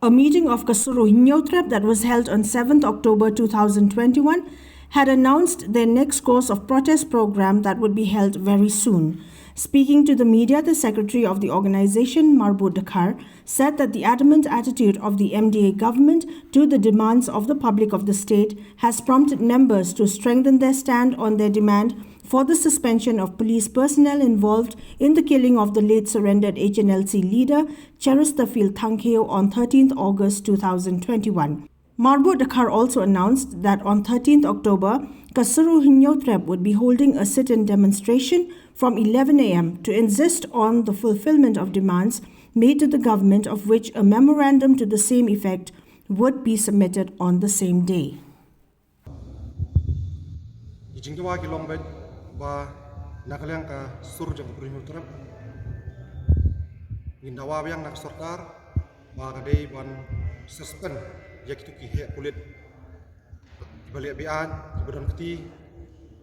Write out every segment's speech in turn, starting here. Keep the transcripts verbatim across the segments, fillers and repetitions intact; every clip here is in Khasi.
A meeting of Kasuru Hynñiewtrep that was held on seventh October two thousand twenty-one had announced their next course of protest program that would be held very soon. Speaking to the media, the secretary of the organization, Marbud Dkhar, said that the adamant attitude of the M D A government to the demands of the public of the state has prompted members to strengthen their stand on their demand for the suspension of police personnel involved in the killing of the late surrendered H N L C leader Cheristerfield Thangkhiew on thirteenth August two thousand twenty-one. Marbud Dkhar also announced that on thirteenth October, Kasuru Hynñiewtrep would be holding a sit-in demonstration from eleven a m to insist on the fulfillment of demands made to the government, of which a memorandum to the same effect would be submitted on the same day. Ki jingdawa ki long beit ba na ka liang ka sur jong ka Bri Hynñiewtrep ngin dawa biang na ka sorkar ba ka dei ban suspend ïa kitu ki heh pulit kiba leh biang, kiba don kti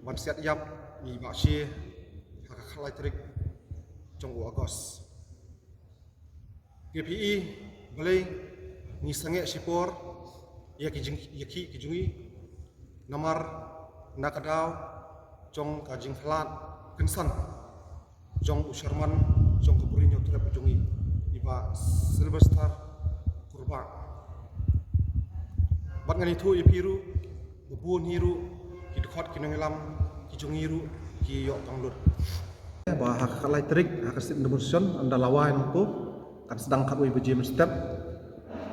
ban siat ïap ïa i Bah Shie ha ka khatlai tarik jong u August. Ngi phi i balei ngi sangeh shipor ïa ki jing ïa ki ki jong ngi namar na ka daw jong ka jingkhlad kynsan jong u chairman jong ka Bri Hynñiewtrep jong ngi i Bah Sylvester Kurbah. Bad ngan ïathuh ïa phi ruh ba bun hi ruh ki dkhot ki nongïalam ki jong ngi ruh ki ïoh tang lut. Ba ha ka khatlai tarik ha ka sit-in demonstration ynda la wai nangtu kan sdang khatwei baje mynstep.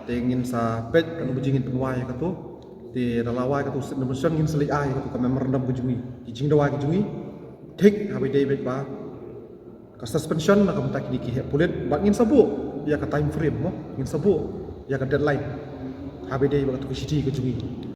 Te ngin sa peit katno baje ngin pynwai ïa katu. Te ynda la wai katu sit-in demonstration ngin sa leit ai ïa katu ka memorandum ka jong ngi, ki jingdawa ki jong ngi. Thik haba ïadei beit ba ka suspension na ka bynta kine ki heh pulit bad ngin sa buh ïa ka time frame mo, ngin sa buh ïa ka deadline haba ïadei bad katu ka shithi ka jong ngi.